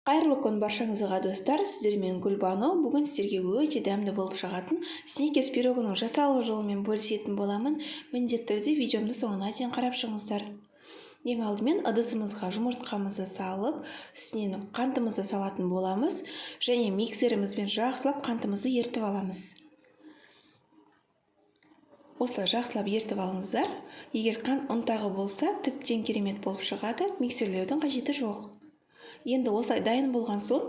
Қайырлы күн баршаңызға, достар! Сіздермен Гүлбану. Бүгін сіздерге өте дәмді болып шығатын Сникерс пирогының жасалу жолымен бөлісетін боламын. Міндетті түрде видеомды соңына дейін қарап шығыңыздар. Ең алдымен ыдысымызға жұмыртқамызды салып, үстінен қантымызды салатын боламыз және миксерімізбен жақсылап қантымызды ерітіп аламыз. Осылай жақсылап ерітіп алыңыздар. Егер қант ұнтағы болса, тіптен керемет болып шығады, миксерлеудің қажеті жоқ. Енді осылай дайын болған соң,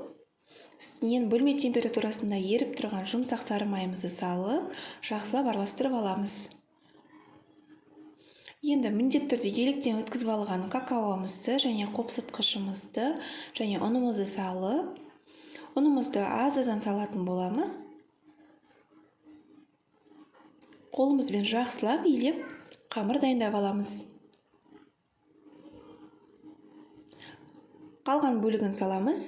үстінен бөлме температурасында еріп тұрған жұмсақ сары майымызды салып, жақсылап араластырып аламыз. Енді міндетті түрде електен өткізіп алған какаомызды және қопсытқышымызды және ұнымызды салып, ұнымызды аз-аздан салатын боламыз. Қолымызбен жақсылап илеп, қамыр дайындап аламыз. Қалған бөлігін саламыз.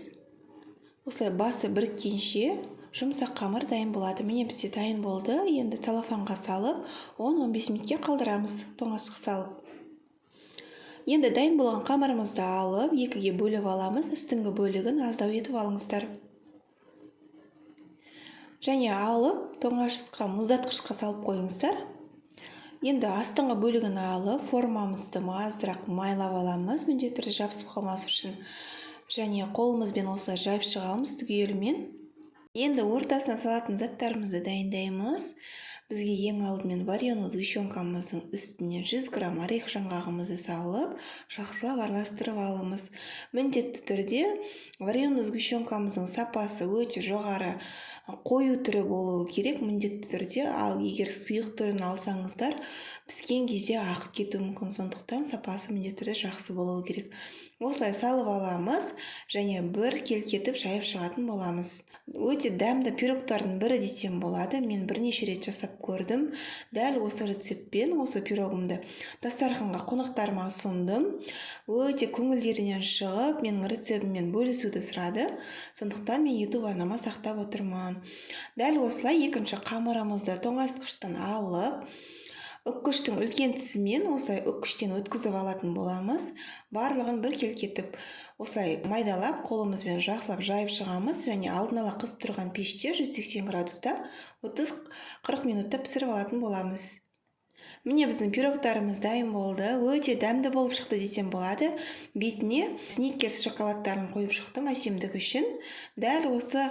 Осылай басы біріккенше жұмсақ қамыр дайын болады. Міне, бізде дайын болды. Енді целлофанға салып, 10-15 минутке қалдырамыз, тоңазытқышқа салып. Енді дайын болған қамырымызды алып, екіге бөліп аламыз. Үстіңгі бөлігін аздау етіп алыңыздар. Және алып, тоңазытқышқа, мұздатқышқа салып қойыңыздар. Енді астыңғы бөлігін алып, формамызды азырақ майлап аламыз, міндетті түрде жабысып қалмас үшін. Және қолымызбен осылай жайып шығамыз түгелімен. Енді ортасына салатын заттарымызды дайындаймыз. Бізге ең алдымен вареный сгущенкамыздың үстіне 100 грамм орех жаңғағымызды салып, жақсылап араластырып аламыз. Міндетті түрде вареный сгущенкамыздың сапасы өте жоғары, қою түрі болуы керек міндетті түрде. Ал егер сұйық түрін алсаңыздар, піскен кезде ағып кетуі мүмкін, сондықтан сапасы міндетті түрде жақсы болуы керек. Осылай салып аламыз және бір келкетіп жайып шығатын боламыз. Өте дәмді пирогтардың бірі десем болады. Мен бірнеше рет жасап көрдім. Дәл осы рецептпен осы пирогымды дастарханға қонақтарыма ұсындым. Өте көңілдерінен шығып, менің рецептіммен бөлісуді сұрады. Сондықтан мен YouTube арнама сақтап отырмын. Дәл осылай екінші қамырымызды тоңазытқыштан алып, үккіштің үлкен тісімен осылай үккіштен өткізіп алатын боламыз. Барлығын бір келкетіп, осылай майдалап, қолымызбен жақсылап жайып шығамыз және алдын ала қызып тұрған пеште 180 градуста 30-40 минутта пісіріп алатын боламыз. Міне, біздің пирогтарымыз дайын болды. Өте дәмді болып шықты десем болады. Бетіне Сникерс шоколадтарын қойып шықтым әсемдік үшін. Дәл осы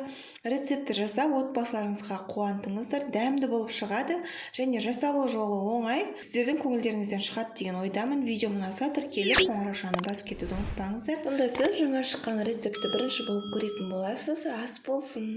рецептті жасап, отбасыларыңызға қуантыңыздар. Дәмді болып шығады және жасалу жолы оңай. Сіздердің көңілдеріңізден шығады деген ойдамын. Видео ұнаса, тіркеліп, қоңыраушаны басып кетуді ұмытпаңыздар. Сонда сіз жаңа шыққан рецептті бірінші болып көретін боласыз. Ас болсын!